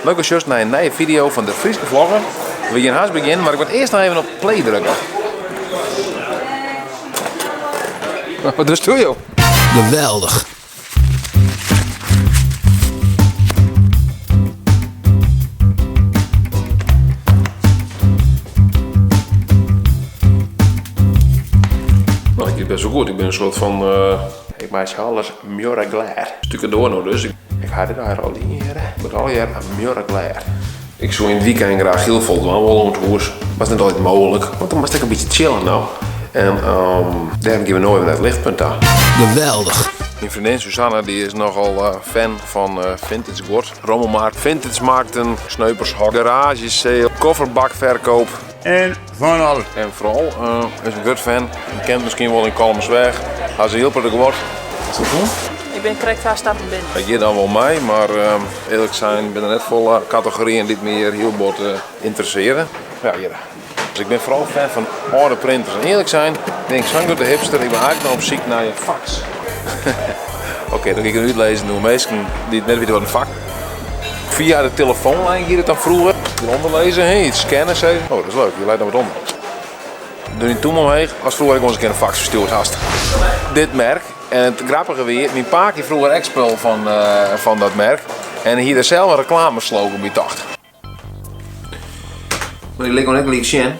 Leuk as sjochst nei in nije fideo fan de Fryske Vlogger. We gean hast begjinnen, mar ik moat earst noch even op play drukke. Wat dochsto, joh? Geweldich. Nou, ik giet best wol goed. Ik bin in soart fan. Ik meitsje alles muorreglêd. Stukadoar no dus. Ik ha dit allegear al dien hjirre. It allegear muorreglêd. Ik soe yn it wykein graach hiel folle dwaan wolle oan it hûs, mar it is net altyd mooglik, want dan moatst ek in bytsje chillen no. En dêrom gean we no even nei it lichtpunt ta. Geweldich! Myn freondin Susanne die is nochal fan fan vintage guod, rommelmarkt, vintage markten, sneupershok, garage sale, kofferbakferkoop. En fan alles. En foaral is in grut fan, je kent miskien wol yn Kollumersweach, ha se hiel protte guod. Is dat goed? Ik bin krekt twa stappen binnen. Ik gean dan wol mei, mar earlik sein binne der net folle kategoryen dy't my hjir hiel bot ynteressearje. Ja, hjir. Dus ik bin foaral fan fan âlde printers. En earlik sein bin ik sa'n grutte hipster, ik bin eigentlik noch op syk nei in fax. Oké, dan gean ik útlizzen oer minsken dy't net witte wat in fax Fia de telefoanlijn gie it dan froeger. Derûnder lizze, hè, it scannen sis. Oh, dat is leuk, hjir leit noch wat ûnder. Doe dyn tûm omheech, as froeger ek wolris in kear in fax ferstjoerd hast. Dit merk, en it grappige wie, myn pake hie froeger ek spul fan, fan dat merk. En hy hie der sels in reklameslogan by tocht. Mar dy lit ik net gelyk sjen.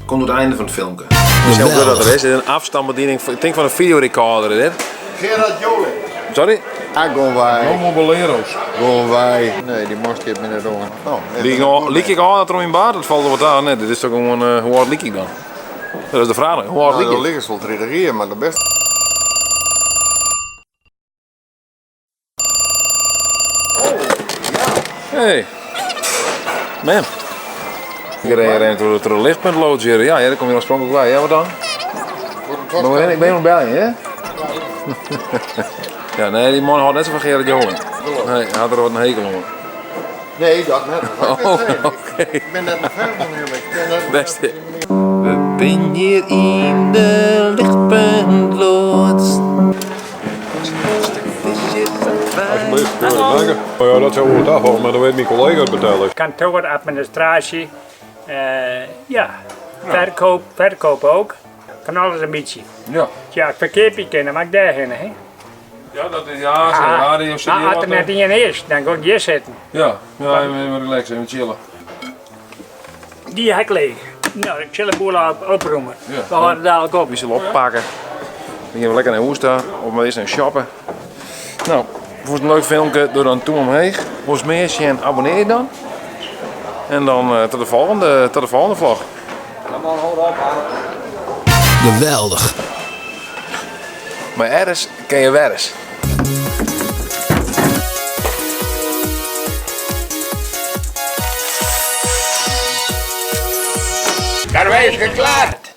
Komt oan it einde fan it filmke. Stel dat dat der is, dit is in afstandsbediening, ik tink fan in videorecorder is dit. Gerard Joling. Sorry? Ah, gong wei. No more bolero's. Gong wei. Nee, dy moast hjir binnen oan. Oh, Lyk ik âld troch myn baard? Dat falt wol wat ta. Nee, dit is toch gewoan, uh, hoe âld lyk ik dan? Dat is de fraach. Hoe âld lyk ik? Nou, dan likest wol 30 jier, mar de best. Hey. Man. Ik rin troch de lichtpuntloads hjir. Ja, ja, dêr kom je oarspronklik wei. Ja, wat dan? Ik bin oan it beljen, hè? Ja, nee, dy man hâldt net sa fan Gerard Joling. Nee, hy hat der wat in hekel oan. Nee, dat net. Oh, oké. Ik bin net in fan fan him. Ik ken net. Bêste. We binne hjir yn de lichtpuntloads. Alsjeblieft, keurig lekker. Oh ja, dat zou wel tafalle, maar dan weet mijn collega het betellen. Kantoor, administratie, ja, verkoop, verkoop ook. Fan alles in bytsje. Ja. Ja, ik ferkeapje kin, dan moat ik dêrhinne, hè. Ja, dat is, ja, zo, ja, die Maar as der net ien is, dan gean ik hjir sitten. Ja, ja, even relaxen, even chillen. Dy ha ik leech. No, ik sil de boel oprûme. Ja. We hâlde dadelijk op. We sille oppakke. We gean lekker nei hûs ta, of mar earst even shoppen. No, fûnst it in leuk filmke, doch dan in tûm omheech. Wolst mear sjen, abonnear je dan. En dan uh, tot de volgende, tot de volgende vlog. Geweldich. Mar ergens kin je wer ris. Karwei is geklaard.